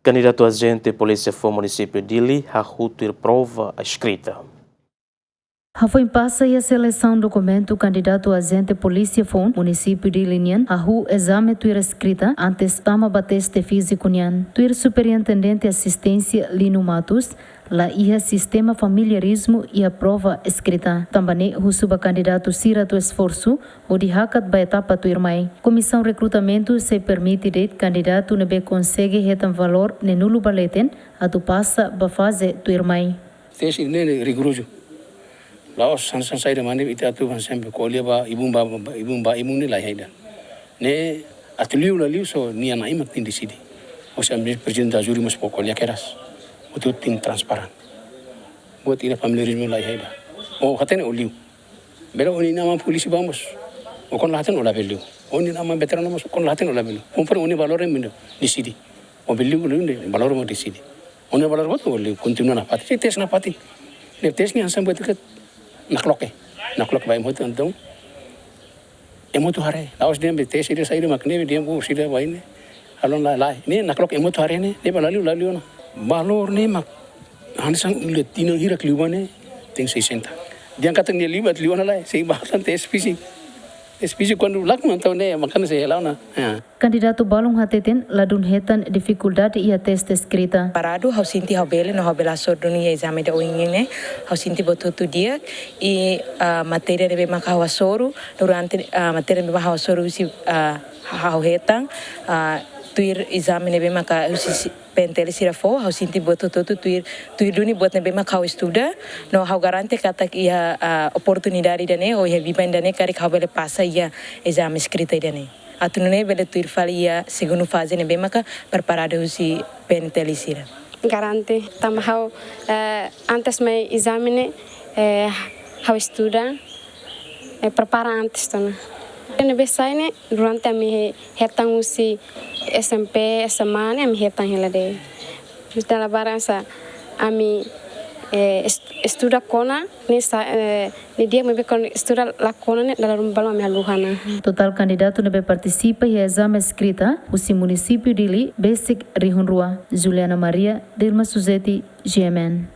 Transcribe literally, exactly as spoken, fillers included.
Kandidatu ajente polísia foun munisípiu Dili hahú tuir prova eskrita. Hafoin pasa iha selesaun dokumentu kandidatu ajente polísia foun munisípiu Dili nian hahú ezame tuir eskrita antes tama ba teste fíziku nian. Tuir Superintendente Asisténsia Lino Matos, la iha sistema familiarizmu iha prova eskrita. Tanba ne'e husu ba kandidatu sira atu esforsu hodi hakat ba etapa tuirmai. Komisaun rekrutamentu sei permite de'it kandidatu ne'ebé konsege hetan valór neenulu ba leten atu pasa ba faze tuirmai. Teste ne'e rigorozu. La'ós hanesan saida mak ne'e ita atu hanesan ko'alia ba ibun ba, ba ibun ba ibun ne'e laiha ida. Ne'e atu liu la liu só nia na'in mak tenke deside. Ou seja, ami prezidente da júri mós bele ko'alia keras. Atu tenke transparente. Buat ida familiarizmu laiha ida. Ó hatene ó liu. Bele ó-nia aman polísia ba mós. Ó kuandu la hatene ó labele liu. Ó-nia aman veteranu mós kuandu la hatene ó labele liu. Ó-nia valór ne'e mak deside. Ó bele liu ka la liu ne'e valór mak deside. Ó-nia valór boot ó liu, kontinua nafatin. Se teste nafatin. Ne'e teste ne'e hanesan buat ida nakloke. Nakloke ba ema hotu entaun. Ema hotu haree. La'ós dehan be teste ida saida mak ne'e, dehan bu sida ba ne'e. Halo ona lae. Ne'e nakloke ema hotu haree ne'e, dehan ba la liu, la liu ona. Valór ne'e mak hanesan ita tinan hirak liu ba ne'e, tenke sesenta. Dehan katak nia liu ba liu ona lae, sei ba hanesan teste fíziku. Teste fíziku kuandu lakon entaun ne'e, makanya sei hela ona. Ya. Kandidatu balun hateten ladún hetan difikuldade iha teste eskrita. Paradu, ha'u sente ha'u bele, no ha'u bele hasoru duni iha ezame ida oin ne'e, ha'u sente buat hotu di'ak, i, ah, matéria ne'ebé maka ha'u hasoru, durante, ah, matéria ne'ebé maka ha'u hasoru husi, ah, ha'u hetan, ah, tuir ezame ne'ebé maka husi si-, P N T L sira fó, ha'u sente buat hotu-hotu tuir, tuir duni buat ne'ebé maka ha'u estuda, no ha'u garante katak iha, ah, oportunidade ida-ne'e, ou iha biban ida-ne'e, karik ha'u bele pasa iha ezame eskrita ida-ne'e. Atu nune'e bele tuir fali iha segundu faze ne'ebé maka preparadu husi P N T L sira. Garante, tanba ha'u, eh, antes mai ezame ne'e, eh, ha'u estuda, eh, prepara antes tiha ona. Ne'ebé sai ne'e, durante ami he-, hetan husi S M P, S M A ne'e, ami hetan hela de'it. Terus dala barak hanesan ami, eh, est-, estuda kona, ne'e sa-, eh, ne'e di'ak maibé kuandu estuda la kona ne'e dala ruma balun ami haluha ona. Totál kandidatu ne'ebé partisipa iha ezame eskrita husi munisípiu Dili besik rihun rua. Juliana Maria, Dilma Suzeti, G M N.